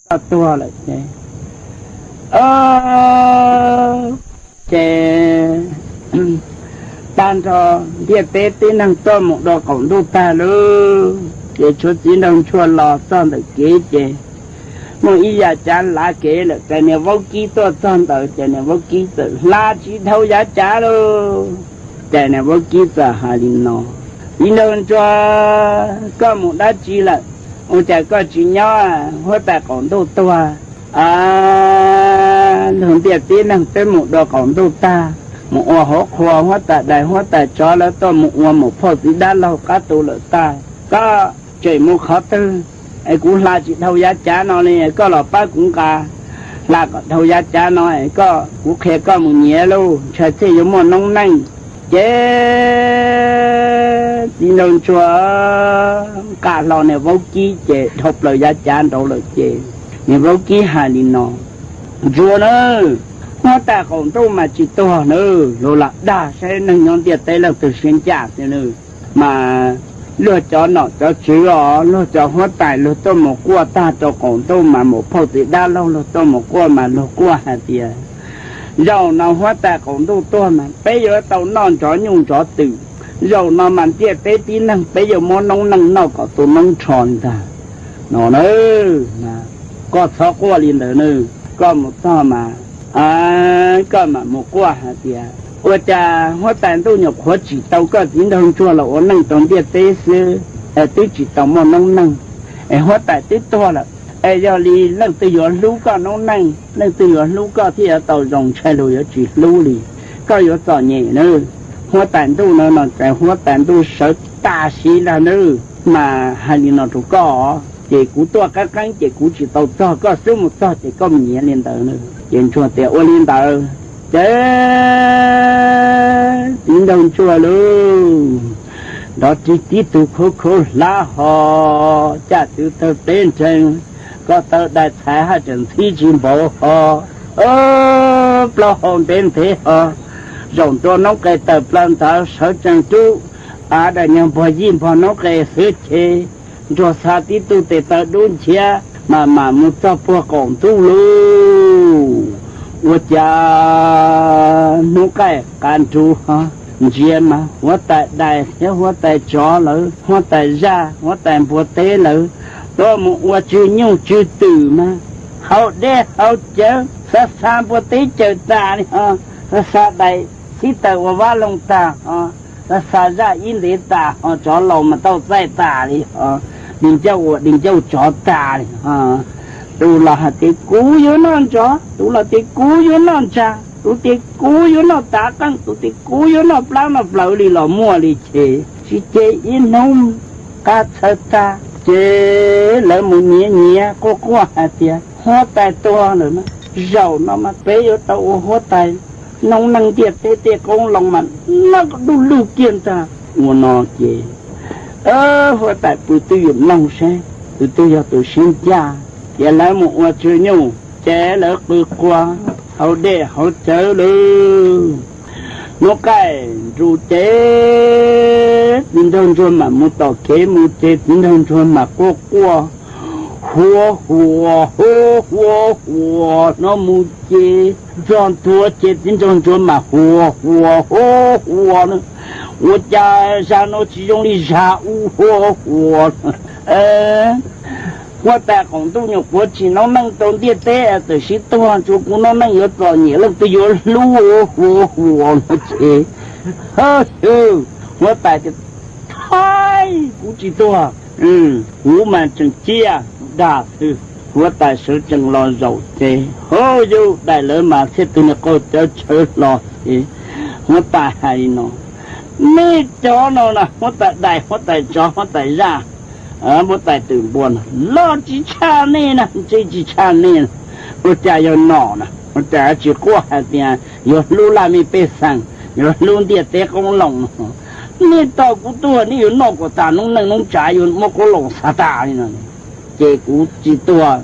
koj tuag lawm ces, ces tag nrho ntiaj teb tib neeg tuaj mus dua qaum ntuj tag lawm, ces tshuav txiv nraug ntsuag los txog ntawm kev ces muaj ib yav cav lav kev lawm, ces niag vaub kib tuaj txog ntawd ces niag vaub kib txawm hla tsis dhau yav cav lauj. Ces niag vaub kib txawm hais li no, txiv nraug ntsuag, koj mus dab tsi lawm? Ua cas koj tsis nyob huab tais qaum ntuj tuag? Luag ntiaj teb neeg twb mus dua qaum ntuj tag, mus ua hauv qhua, huab tais dais huab tais tsov lawv tuaj mus ua mus phauj txiv dab laug qab tu lawm tag, koj tseem mus qhov twg? Es kuv hla tsis dhau yav cav no li, koj los pab kuv nqa hla kom dhau yav cav no es koj, kuv qhia koj mus nyiav lauj, ntshai thiaj yuav muaj noob neej. Ces txiv nraug ntsuag nqa hlo niag vaub kib ces dhau plaws yav cav nraud lawm ces niag vaub kib hais li no, ntsuag na, huab tais qaum ntuj mas tsis tuag na, luag lam dag saib neeg nyob ntiaj teb leej twg siab ncaj xwb na. Mas luag cov nom cov tswv os, luag cov huab tais luag tuaj mus quaj tag rau qaum ntuj mas mus phauj txiv dab laug luag tuaj mus quaj mas luag quaj hais tias, zaum no huab tais qaum ntuj tuag mas peb yuav tau noj ntsov nyuj ntsov twm, zaum no mas ntiaj teb tib neeg peb yuav muab noob neej noj kom tu noob nrho ntag. No na, koj txhob quaj li ntawd na, koj mus txog mas koj mam mus quaj hais tias, ua cas huab tais ntuj nyuam qhuav tsim tau koj txiv nraug ntsuag los ua neej rau ntiaj teb xwb, es twb tsis tau muaj noob neej, es huab tais twb tuag lawm, es yog li leej twg yuav hlub koj noob neej, leej twg yuav hlub koj thiaj yuav tau zoo, ntshai luag yuav tsis hlub li, koj yuav txom nyem na. Huab tais ntuj no no ces huab tais ntuj sawv tas siv ntag na, mas hais li no rau koj, ces kuv tuaj qeeb qeeb ces kuv tsis tau txog, koj xub mus txog ces koj mus nyiav li ntawd na. Ces ntsuag tias ua li ntawd. Ces txiv nraug ntsuag lauj, nrov rig tib tug khaub khaub hlab ho, caj txwv tawg teb nreeg, ko taw dai txhais haj tseem ntxhib tsis npaum ho, plaub hau ntev ntev ho, zaum ntua noob qes tawm plaws ntawd sawv tsees rub av dais nyog npog yij npog noob qes xwb ces ntsuag xa tib tug tes taw dub nchiab mas mam mus txog puag qaum ntuj lauj. Ua cas hnub qaij qav nruv ho, ntsia mas huab tais dais thiab huab tais tsov lawv, huab tais zaj huab tais npua teb lawv tuaj mus ua tsw nyuj tsw twm mas haus dej haus cawv, xa xa npua teb cawm tas li ho, xa xa dais xib taws ua vab loog tas ho, xa xa zaj ib ntev tas ho, tsov laus mas tau txaij tas li ho, di ncauj ua di ncauj tsov tas li ho. Tus los hais tias kuv yuav noj ntsov, tus los tias kuv yuav noj ntsa, tus tias kuv yuav noj tav qeej, tus tias kuv yuav noj plab noj plawv li los muaj li ces tsis ces ib hnub qab txhawv tag ces lawv mus nyiav nyiav quaj quaj hais tias huab tais tuag lawm na, zaum no mas peb yuav tau ua huab tais, noob neej ntiaj teb tej qoob loo mas noj dub lug kiag ntag. Ua no ces huab tais pw twj ywm mloog seb tus twg yog tus siab ncaj. Ces lawv mus ua tsw nyuj ces lawv qw qua haus dej haus cawv lawm. Hnub qaij nruv ces txiv nraug ntsuag mam mus tom kev mus ces txiv nraug ntsuag mam quaj quaj, huav huas huav huas huas no mus ces txog ntua ces txiv nraug ntsuag mam huas huas huav huas na. Ua cas zag no tsis zoo li zag ub huav huas. Huab tais qaum ntuj nyuam qhuav tsim noob neej rau ntiaj teb tawm sib tuag, tsuas kuv noob neej yuav txom nyem, leej twg yuav hlub huav huas no ces, ha, huab tais tias, thaib, kuv tsis tuag, kuv mas tseem ciaj dag xwb. Huab tais sawv tsees los zaum ces, ha, yus dais lawv mas thiaj tus niag qau cawv tshawv hlo ces huab tais hais li no, nej cov no na, huab tais dais, huab tais tsov, huab tais zaj, huab tais twm npua no los tsis tshaj nej na, ntsej tsis tshaj nej. Ua cas yog nom na, ua cas tsis quaj hais tias yuav hlub laj mej pej xeem, yuav hlub ntiaj teb qoob loo no? Nej tos kuv tuag nej yuav noj kom tas noob neej noob tsav, yuav muab qoob loo xa tas li no. Ces kuv tsis tuag.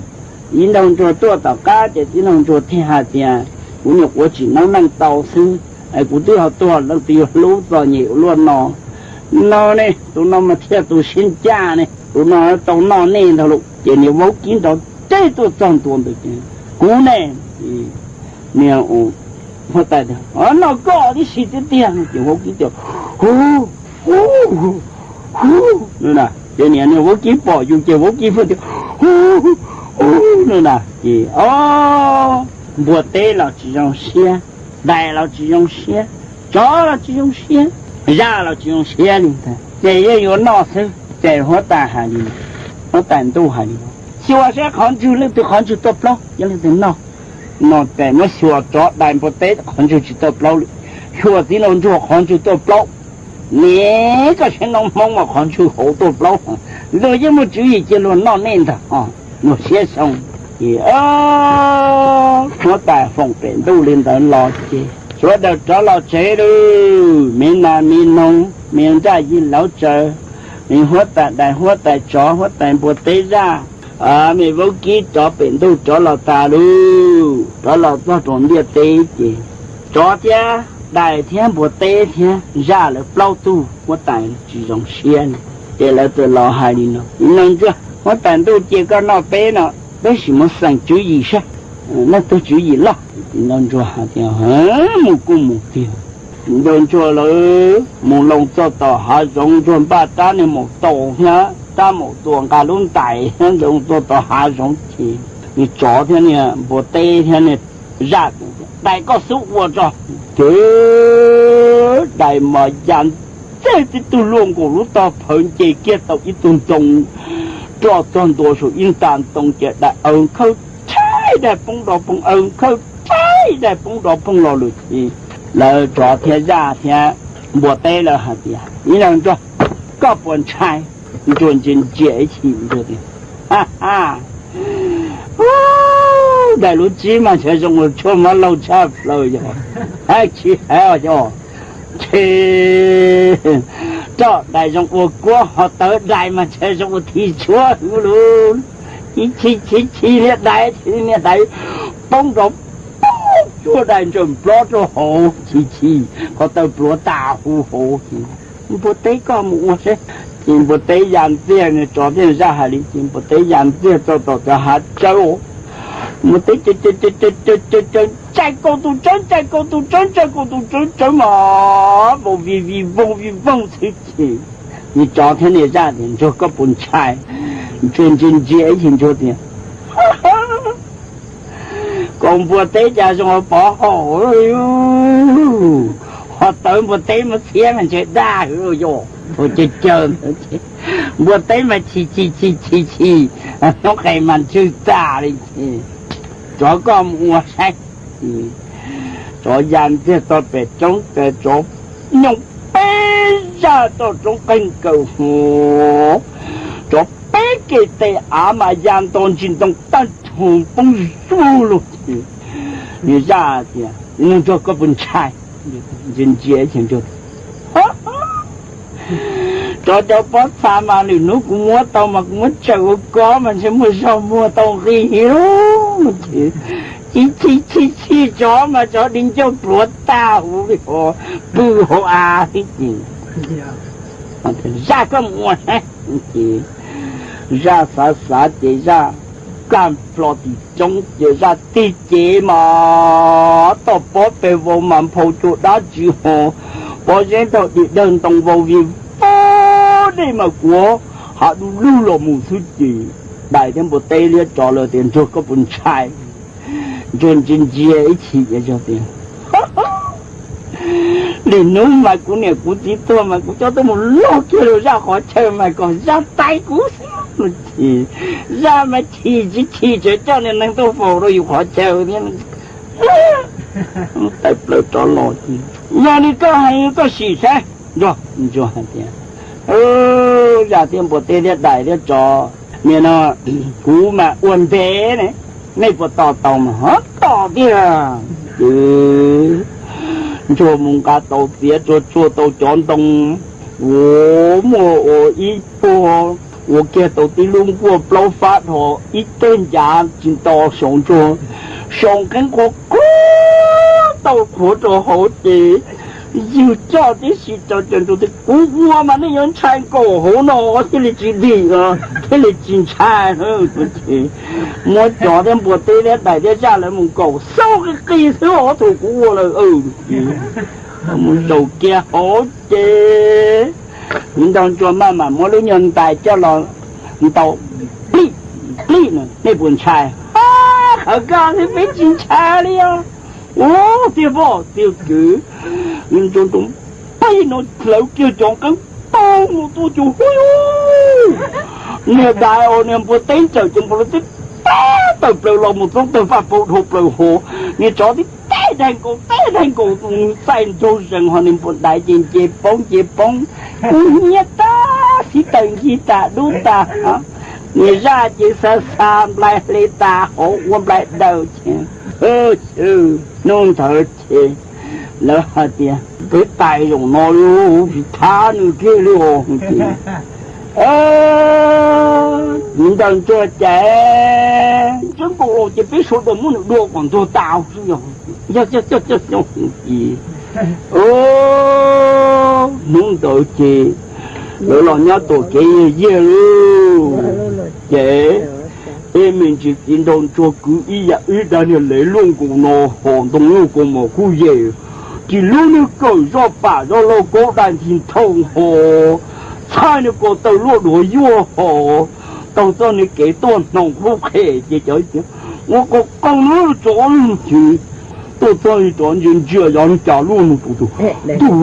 Txiv nraug ntsuag tuaj tom qab ces txiv nraug ntsuag thiaj hais tias, kuv nyuam qhuav tsim noob neej tau xwb, kuv twb ho tuag, leej twg yuav hlub txom nyem ua luaj no? No ne, tus no mas thiaj tus siab ncaj ne, tus no tau noj nej ntag lauj. Ces niag vaub kib nrov teb tuaj txog ntua ntawd ces, Kuv ne. Niag huab tais tias, Noj koj tib si tiag tiag. Ces vaub kib tias, Hu, hu, hu, no na. Ces niag vaub kib pom yus ces vaub kib pheej tias, Hu, hu, no na. Ces o, npua teb los tsis zoo siab, dais los tsis zoo siab, tsov los tsis zoo siab, zaj los tsis zoo siab li ntag. Ces yeej yuav noj xwb. Ces huab tais hais li, huab tais ntuj hais li, Xyuas saib qhov ntswg leej twg qhov ntswg tuaj plaub, yog leej twg noj. No ces muab xyuas tsov dais npua teb qhov ntswg tsis tuaj plaub li, xyuas txiv nraug ntsuag qhov ntswg tuaj plaub. Niam, koj saib noob hmoob mas qhov ntswg hauv tuaj plaub, luag yeej muaj tswv yim cia luag noj nej ntag, luag siab xyoo. Ces huab tais foom pem ntuj li ntawd los ces sawv daws rov los tsev lawm. Me nas me noog, me nraj yig lauv tsaws, me huab tais dais huab tais tsov huab tais npua teb zaj, me vaub kib rov pem ntuj rov los tas lawm, rov los txog rau ntiaj teb ces tsov thiab dais thiab npua teb thiab zaj lawv plaub tug huab tais tsis zoo siab li. Ces lawv txawm los hais li no, Txiv nraug ntsuag, huab tais ntuj cia koj noj peb no, peb sim mus xeem tswv yim saib leej twg tswv yim loj. Txiv nraug ntsuag hais tias, Mus kuj mus tiag. Txiv nraug ntsuag lawv mus loo txog tom hav zoov, ntsuag npaj rab niag maum taus thiab rab maum tuam nqa lub ntais thiab loo txog tom hav zoov ces niag tsov thiab niag npua teb thiab niag zaj, Dais, koj xub ua tso. Ces dais mas ya ntxiag tib tug luaj nkaus lub tog phawv nce kiag tau ib tug ntoo roj txog ntua saum ib nta ntoo ces dais aws khawj tshaib daig poob dov phooj, aws khawj tshaib daig poob dov phooj los lawm ces lawv tsov thiab zaj thiab npua teb lawv hais tias, Txiv nraug ntsuag, koj puas ntshai? Ntsuag ntsia ntsia ib chim ntsuag tias, Dais lub tsib mas ntshe zoo ua tshuaj mab laug tshaj plaws yog, hais tsis hais os yog, ntshe roj dais zoo ua kuab, ho tawv dais mas ntshe zoo ua thim tshuab hwv lug. Chim chim chim chim niag dais, niag dais poob nrov poob cuag dais ntsaws nplob rau hauv, chim chim ko taw pluav tas huv hauv. Npua teb, koj mus ua saib. Ces npua teb ya ntxiag, niag tsov thiab zaj hais li ces npua teb ya ntxiag txog tom cov hav tsawb, npua teb caws caws caws caws caws caws caws, ntsais kaus tus tsawb, ntsais kaus tus tsawb, ntsais kaus tus tsawb, tsawb mas vau vij vij voog vij voog xwb ces niag tsov thiab niag zaj tias, Ntsuag, koj puas ntshai? Ntsuag ntsia ntsia ib chim ntsuag tias, Kaus npua teb cas zoo ua pov haum, ho tawv npua teb muab txhiab mas ntshe daj hwv yog, ua caws caws npua teb mas chim chim chim chim chim, hnub qes mas ntswg tag li ces, Tsov, koj mus ua saib. Tsov ya ntxiag txog pem roob, tsov nyooj peb zaj txoj roob qeeg kaws hov, tsov peb ke tes av mas ya nto ntsis ntoo tag nrho poob zuj lug ces niag zaj tias, Niag ntsuag, koj puas ntshai? Ntsia ntsia ces ntsuag, Tsov cov pob txha mas lwm hnub kuv muab tau mas kuv muab tsaws ua koj mas ntshe muaj zog muag tau nqi. Ces chim chim chim chim tsov mas tsov di ncauj pluav tag huv li hov, pw hauv av xwb ces Zaj, koj mus ua saib. Ces zaj xav xav ces zaj kag plho tim roob ces zaj tig cev mas toj pob peg vau mas nphau cuag dab tsi ho, pob zeb nrog dim dawg ntoo vau vij vog, dej mas kuav hav du lug los mus xwb ces dais thiab npua teb liab tsov lawv tias, Ntsuag, koj puas ntshai? Ntsuag ntsia ntsia ib chim tias, Lwm hnub mas kuv niam kuv txiv tuag mas kuv coj tuaj mus loj kiag rau zaj qhov chaw mas kom zaj tais kuv xwb. Ces zaj mas chim tsis chim tseem coj niag neeg tuaj faus rau yus qhov chaw thiab. Tais plaws rov los ces, Yog li koj hais koj sim saib. Ntsuag, Ntsuag hais tias, Zaj thiab npua teb thiab dais thiab tsov, nim no kuv mas ua ntev ne, nej puas tos tau mas ho tos tiag. Ces Ntsuag mus nqa tau txiav tsuag tsuag tau cov ntoo, ua muaj ua ib puag, ua kiag tau tib lub nkuaj plaub fab dhos ib teg ncav tsis nto saum Ntsuag, saum qeeb qhuav qhuav tau qhuav rau hauv ces Yug coj tib si rau ces Ntsuag tias, kuv ua mas nej yuav ntshai nkaus hauv no thiaj li tsis dim, thiaj li tsis ntshai. Muab cov thiab npua teb thiab dais thiab zaj lawv mus nkaum xauj qis qis xwb, ob tug kuv ua lawm. Mus zaum kiag hauv ces Txiv Nraug Ntsuag maj mam muab lub nyuag ntais coj los ntaus plij plij no, nej puas ntshai? Qhov ko xwb peb tsis ntshai li os. Ua tiag poj tiag kwv, Ntsuag nroo peb no hlawv kiag cov nqeeb tau mus tuaj cus hu, niag dais os niag npua teb ntsawm ces npua teb tawm plaws los mus txoob tawg faj pau dhau plaws hauv, niag tsov tib teb daig nkaus teb daig nkaus txaij nraug zees, ho niag npua dais ces nce poob nce poob, kub hnyiab tag xib taws nkig tas dub tas. Niag zaj ces xa xa nplai hle tas hauv ua nplai daws ces, hnub ntawd ces lawv hais tias peb tais zaum no lub tsis thab nws kiag li os. Ces Txiv Nraug Ntsuag ces, Ntsuag nkaus los ces peb sawv daws muab nws dua kom ntuag tas xwb yog. Ces hnub ntawd ces lawv los nyob tom kev yag yag lawm ces, eb me ntsis Txiv Nraug Ntsuag kwv ib yam ib daig niag lev luaj nkaus no, ho ntoo luaj kaus mom kuj yem, tsis lub niag kawm zoj pam zoj lauj kaub dai nthi nthoo ho, txhaij niag ko taw luaj duav yuaj ho, taug txoj niag kev tuaj hnoos qub qhem ces cov tias ua qau qau lub tsov lug ces tuaj txog li tsov ntsia ntsia yog cas luaj no tus tus, ntuj,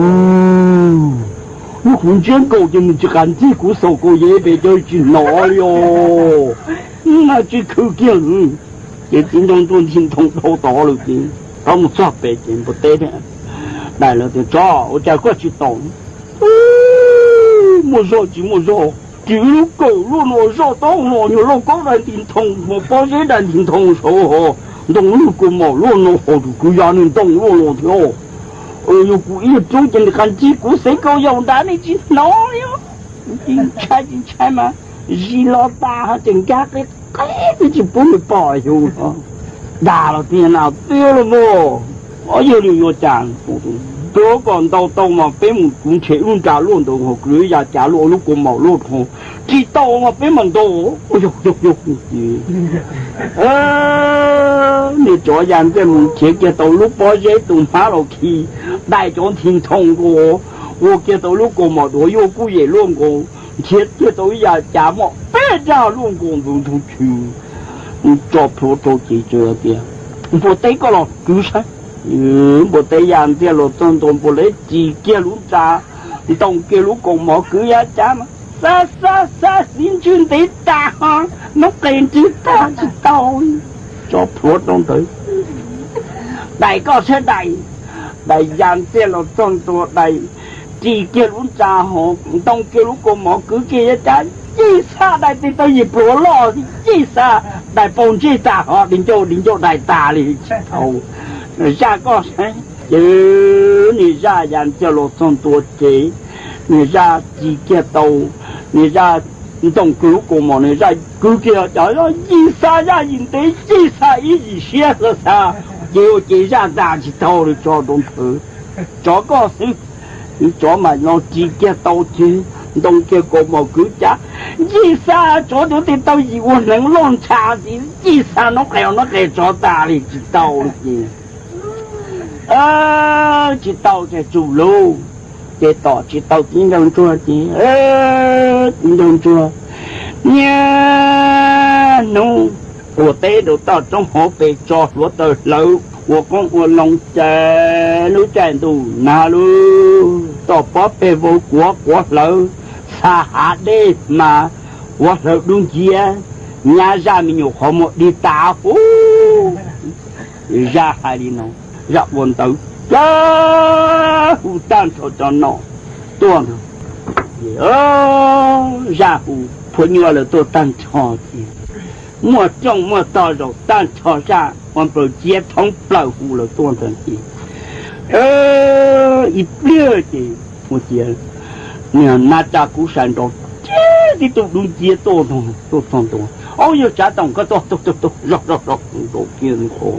lub kuv ntsiab nkaus ces nws tsis qas ncig kuv xaus kaus yev pem cov tsis hnov li os. Mas tsis khwv kiag. Ces Txiv Nraug Ntsuag nthi nthoo dhau tod lawm ces tod mus txog pem ces npua teb thiab dais lawv tias, tsov, ua cas koj tsis tau? Muaj zog tsis muaj zog, tsis lub kawm luaj no zoj taub no nyuag lauj kaub dai nti nthoo, pob zeb dai nti nthoo saud ho, ntoo luaj kaus mom luaj no ho, tus kwv yog niag ntoo luaj no thiab. Yog kuv ib rub ces nws qas ncig kuv xev kaus yaus nrad nej tsis hnov li. Tsis ntshai tsis ntshai mas zis los tas ho tseem nkag qe qe twb tsis pub nws pom yus. Dag los tiag na, tiag los mas, yog li yuav cas? Tuav kom ntaus tau mas peb mus, kuv nrhiav lub nra luaj ntawd ho kwv ya cav luaj lub kaus mom luaj dhau, tsis tau mas peb mam ntaus. Niag tsov ya ntxiag mus nrhiav kiag tau lub pob zeb tus hmab los khi dai cov nthi nthoo nkaus, ua kiag tau lub kaus mom duav yuaj kuj yem luaj nkaus, nrhiav kiag tau ib yam cav mom peb raj luaj nkaus ntug ntug chw. Tso plhuav rau ces tias, npua teb koj los kwv saib. Npua teb ya ntxiag los txog ntua npua teb ris kiag lub nra, ntoo kiag lub kaus mom kwv ya cav mas xa xa xa xiv ntswg ntev tas ho, noob qes ntswg tag tsis tau. Tso plhuav rau ntawd. Dais koj saib dais. Dais ya ntxiag los txog ntua dais ris kiag lub nra ho, ntoo kiag lub kaus mom kwv kiag ya cav, yij xa dais tes taw yim pluav loj, yij xa dais paus ntsej tas ho, di ncauj di ncauj dais tas li tsis tau. Zaj koj saib. Ces niag zaj ya ntxiag los txog ntua ces niag zaj ris kiag tau, niag zaj ntoo kiag lub kaus mom, niag zaj kwv kiag cov yij xa zaj yim ntev, yij xa ib yim siab xa xa, ces ua ces zaj tas tsis tau li tso rau nthawv. Tsov koj xwb. Tsov mas los ris kiag tau ces ntoo kiag kaus mom kwv cav, yij xa tsov cov tes taw yim ua hneev loj ntsha ntxiv, yij xa noob qes noob qes tsov tas li tsis tau li ces tsis tau ces tsum lug. Ces tom tsis tau txiv nraug ntsuag ces txiv nraug ntsuag niaj hnub ua teb rau toj roob hauv pes tso hluav taws hlawv ua qoob ua loo ces lub caij ntuj nag lug toj pob peg vau kuav quav hlawv xa hav dej mas quav hlawv dub nciab, nyab zaj me nyuam qhov muag dig tas huv. Zaj hais li no, zaj ua ntawd zaj hu tag nrho cov nom tuaj ntag. Zaj hu phua nyuaj lawm tuaj tag nrho ces muaj rooj muaj tog zaum tag nrho zaj ua nplaws ciab thoob plaws hu lawm tuaj ntag ces ib pliag ces ua ciav niag nab raj kub sai nrov ciab tib tug dub nciab tuaj tuaj txog ntua. Au yog tsav toom koj tuaj tuaj tuaj tuaj zoj zoj zoj nrov kiag nqho.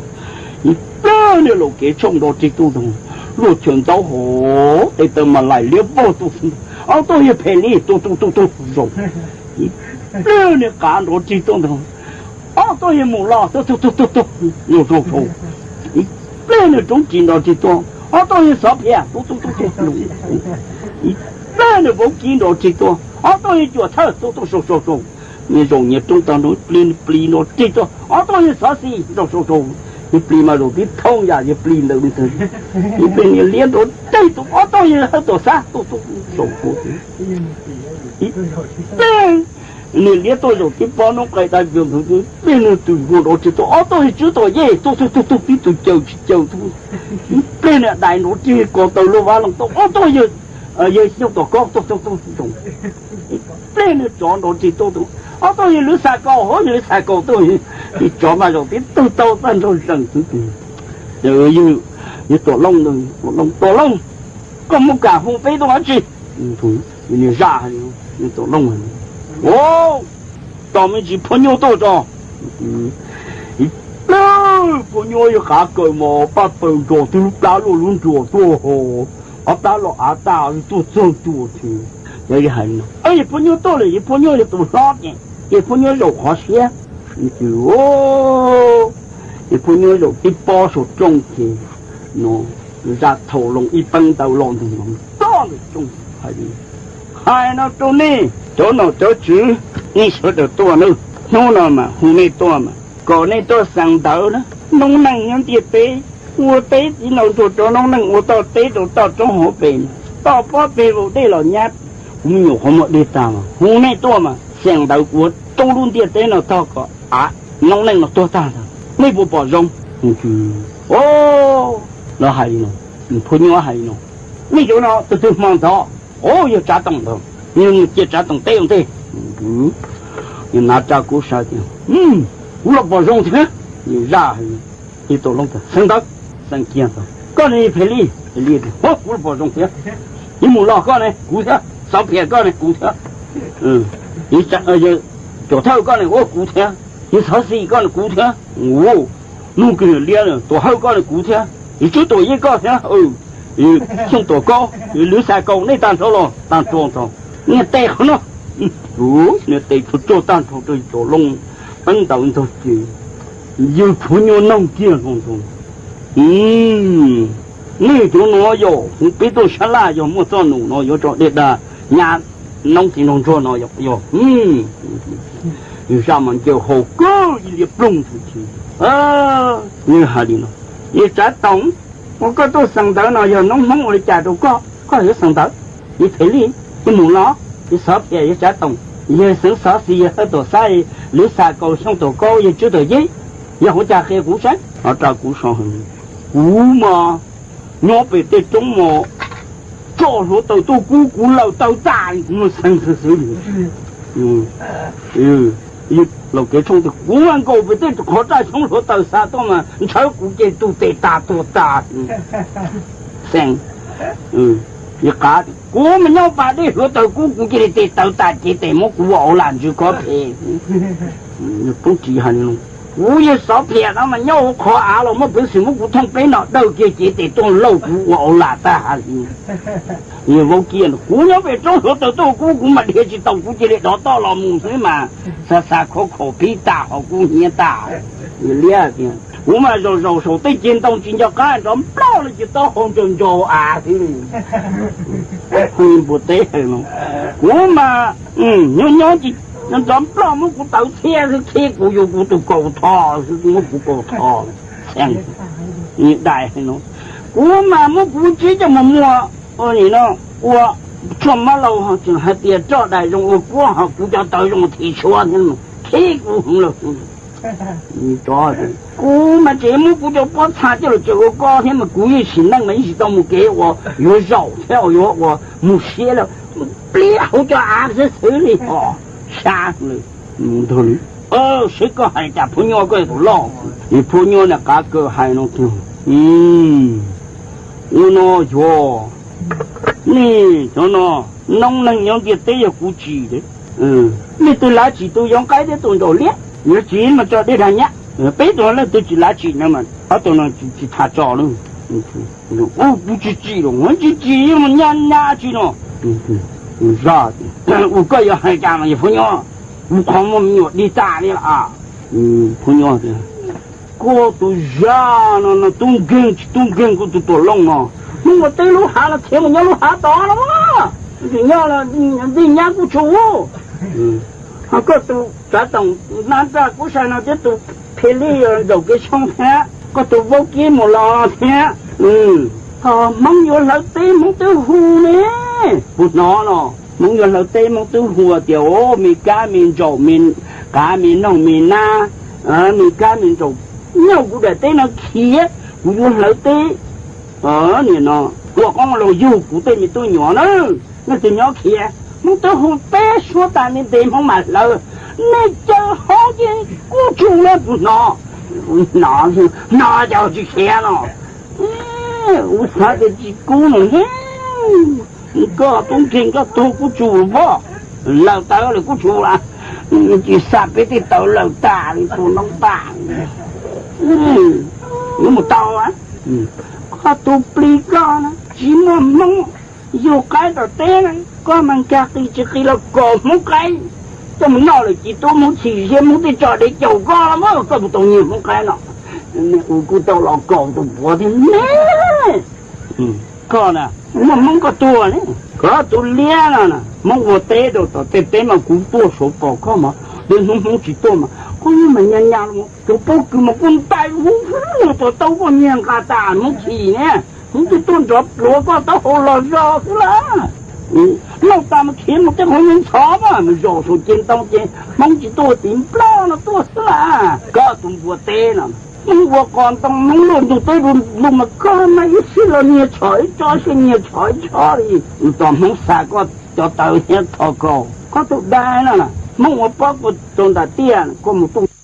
Ib pliag niag laum kev tshooj nrov rig tuaj ntag. Luaj chaw ntaub hauv, tes taw mas laim liab vog tuaj. Ob tug yawg phem li, tuaj tuaj tuaj tuaj zoo. Ib pliag nws qav nrov rig tuaj ntag. Ob tug yawg mus los tuaj tuaj tuaj tuaj tuaj zoo zoo zoo. Ib pliag nws roob ris nrov rig tuaj, ob tug yawg xov phiam tuaj tuaj tuaj tuaj. Ib pliag nws vauv kib nrov rig tuaj, ob tug yawg cuam thawj tuaj tuaj zoo zoo zoo. Nyias zaum nyias roob tag nrho, ib pliag nws plis nrov rig tuaj, ob tug yawg xov xis zoo zoo zoo. Ib pliag mas zaum tib thooj yam yawg plis ntawd li ntag. Ib pliag niag liab nrov rig tuaj, ob tug yawg hawj tuam xab tuaj tuaj zoo zoo. Ib pliag niag liab tuaj zaum tib pob noob qes dai npua ntawd, ib pliag nws tus npua nrov rig tuaj, ob tug yawg tswb tom yej tuaj tuaj tuaj tuaj, tib tug caws tsis caws tuaj. Ib pliag niag dais nrov rig ko taw luaj vab loo tuaj, ob tug yawg, yawg xyoob tom kob tuaj tuaj tuaj zoo. Ib pliag nws tsov nrov rig tuaj, ob tug yawg lwv xav kaus, hov yawg lwv xav kaus tuaj. Ib tsov mas zaum tib tug tau tag nrho zees xwb. Ces yawg Tuam Looj ntawd, Tuam Looj, Tuam Looj, koj mus kam hu peb tuaj dab tsi? Niag zaj, Tuam Looj, o, tos me ntsis phua nyuj tuaj tso. Ib pliag phua nyuj yawg qav kaws mos paj paws nrog tib lub plab luaj lub nruas tuaj ho, ob plab los av tag tuaj txog ntua. Yawg hais no, yawg phua nyuj tuaj lawm, yawg phua nyuj yog tus hlob ces yawg phua nyuj zaum qhov siab. Ces phua nyuj zaum tib pob saum rooj ces no, zaj thaum loo ib peeb ntawd los ntawm no, toj ntawm rooj hais li, hais no rau nej cov nom cov tswv, nej sawv daws tuaj nawb, hnub no mas hu nej tuaj mas kom nej tuaj xeev ntawv na. Noob neej nyob ntiaj teb, ua teb txiv nraug ntsuag rau noob neej ua toj teb rau toj roob hauv pes, toj pob peg vau dej los nyab. Kuv me nyuam qhov muag dej tag mas hu nej tuaj mas xeev ntawv kuv ua rau lub ntiaj teb no tog kom av noob neej no tuag tag ntag, nej puas pom zoo? O, lawv hais li no, phua nyuj hais li no, nej cov no tus twg hmo ntxov? O, yog Tsav Toom ntag, cia Tsav Toom teb ua ntej. Yawg Nav Tsa Kuv Sa tias, kuv los pom zoo thiab. Yawg zaj, yawg Tuam Looj tias, xeev ntawv, xeev kiag ntag. Koj ne Phem Lij? Phem Lij tias, kuv los pom zoo thiab. Yawg Mus Los koj ne? Kuv thiab. Xov Phiam koj ne? Kuv thiab. Yawg Cuam Thawj koj ne? Kuv thiab. Yawg Xov Xis koj ne? Kuv thiab. Ub, nug kiag Liab, Tuam Hawj koj ne? Kuv thiab. Yawg Tswb Tuam Yej koj thiab. Xyooj Tuam Kaub, Lwv Xav Kaus, nej tag nrho los tag nrho ntag. Niag tes qhov no, niag tes tsuag tsuag tag nrho rau Tuam Looj, peeb ntawv ntog ces yawg phua nyuj noog kiag hlo ntag. Nej cov no yog hu peb tuaj sab laj, yog muaj txoj num no yuav tso dej dag nyab noob txiv nraug ntsuag no yog. Yawg zaj mas ncaws haus kawg ib liab ploog ntag ces yawg hais li no, Yawg Tsav Toom, ua koj tuaj xeev ntawv no yog noob Hmoob ua li cas rau koj, koj yuav xeev ntawv? Yawg Phem Lij, Yawg Mus Los, Yawg Xov Phiam, Yawg Tsav Toom, Yawg Xeev Xov Xis, Yawg Hawj Tuam Xab, Lwv Xav Kaus, Xyooj Tuam Kaub, Yawg Tswb Tuam Yej, yog ua cas qhia kuv saib. Ho rau kuv so, kuv mas nyob pem tej roob mas tso hluav taws tuaj kub kuv lawm taw tas li, kuv mas xeev xwb xwb li. Laus Kev Tshooj tias, kuv mas nkaum pem tej qhov raj xyoob hluav taws xa tuaj mas ntshaw kuv ces tu tes tas tuag tas. Xeev, Yawg Qav, kuv mas nyob pas dej hluav taws kub kuv cia li tes taw tas cev tes muab kuv ua au lam ntsws khob phem. Poob Ris hais li no, kuv Yawg Xov Phiam no mas nyob hauv qhov av los muaj peev xwm muab kuv thooj pleb nom dawj kiag cev tes tuaj lauj kuv ua au lam tag hais li. Yawg Vaub Kiaj, kuv nyob pem roob hluav taws tuaj kub kuv mas dhia tsis tau kuv cia li dov toj los mus xwb mas xa xa khov khaum pib tas ho kub hnyiab tas. Yawg Liab tias, kuv mas zaum zaum saum tej ceg ntoo tsis nco qab nrov nploj li ces taub hau ncaws ncaws av xwb. Npua teb hais no, kuv mas nyob nyob ces nrov nploj muab kuv tawv txhiab xwb, khib kuv yuav kuv tus kaus tho xwb, muab kuv kaus tho. Dais hais no, kuv mas muab kuv ntsib coj mus muag ua ni no, ua tshuaj mab laus ho tseem hais tias roj dais zoo ua kuab ho kuv cov tawv zoo thim tshuab thiab, khib kuv heev lawm. Kuv mas tseem muab kuv cov pob txha coj los tsaws ua koj thiab mas kuv yeej sim neej mas yeej tsis tau mus kev uas yuav zaum thiab uas yuav ua mus siab lawm. Pliab hauv cov av xwb xwb li ho sab lawm. Seb koj hais cas, phua nyuj koj yog tus loj. Phua nyuj niag qav kaws hais no tiag, ua no yog nej cov no, noob neej nyob ntiaj teb yog kuv tsim. Leej twg lav tsim tus yau nqaib thiab tus nraum liab, yuav tsim mas tso dej dag nyab. Peb tus leej twg tsis lav tsim no mas ob tug no tsis tham tso lawm. Kuv tsis tsim los, tsis tsim, yeej nyab nyab tsi no. Zaj, ua koj yuav hais cas mas yog Phoov Nyuaj, kuv qhov muaj me nyuam dig tag li lawm. Phoov Nyuaj, koj tus zaj no no tub nkeeg tsis tub nkeeg, koj tus tuam looj no, hnub ua teb lub hav los khiav mus nyob lub hav tod no, tsis nyob, dig nyab kuj tshua. Ho koj tus tsav toom nab nraj kuj sai no thiab, tus phe lij zaum kev tshoob thiab, koj tus vaub kib mus los thiab. Thaum Hmoob yuav hlawv teb Hmoob twb hu ne, puas hnov no? Hmoob yuav hlawv teb Hmoob twb hu tias, o, me kab me ntsaum, qav me noog me nab, me kab me ntsaum, nyob kuv daim teb no khiav, kuv yuav hlawv teb. Nim no ua qoob los yug kuv tej me tub nyuam na, nej tsis nyob khiav, Hmoob twb hu peb suab tas ne, ntev Hmoob mam hlawv. Nej caw hov ces kuj tshua na, puas hnov? Hnov, hnov cas tsis khiav no. Ua xav tias tsis kub no, koj tub nkeeg koj tuag kuj tshua, lawm tawv lawm kuj tshua, tsis xa peb tej tawv lawm tas li tus noob tas. Yuav mus tau, koj tus plig koj na tsis muaj Hmoob yug qaib tom teb, koj mas nkag qis tsis qis los kaus Hmoob qaib coj mus noj lawm, cis tub Hmoob chim siab, Hmoob tej tso dev caum koj los mas koj mus tau nyiag Hmoob qaib no. Ua kuj tau los kaus tus puav thiab ne. Koj na, muaj Hmoob koj tuag ne, koj tus liab no na, Hmoob ua teb rau tom tej teb mas kuv tuaj saud pom koj mas, tej hnub Hmoob tsis tuaj mas koj yeej mas nyas nyas los, cov pob kws mas kuj ntais hu hu mus tom taub koj nyiag nqa tas Hmoob chim ne. Hmoob twb tuaj nrov pluav koj taub hau los zog xwb lawm. Noj tas mas khiav mus tej qhov nyob ntxhov mas mus zaum saum ces ntoo ces Hmoob tsis tuaj tiv nplog no tuaj xwb lawm. Koj tus npua teb no, Hmoob ua qos ntoo Hmoob luaj ntug teb lug mas koj mas ib sij los nyiag tsho ib tsob, ib sij nyiag tsho ib tsob li. Tos Hmoob xa koj cov tawv thiab tho kaus, koj tus dab no, Hmoob ua pob kws rau nram tiaj koj mus tuaj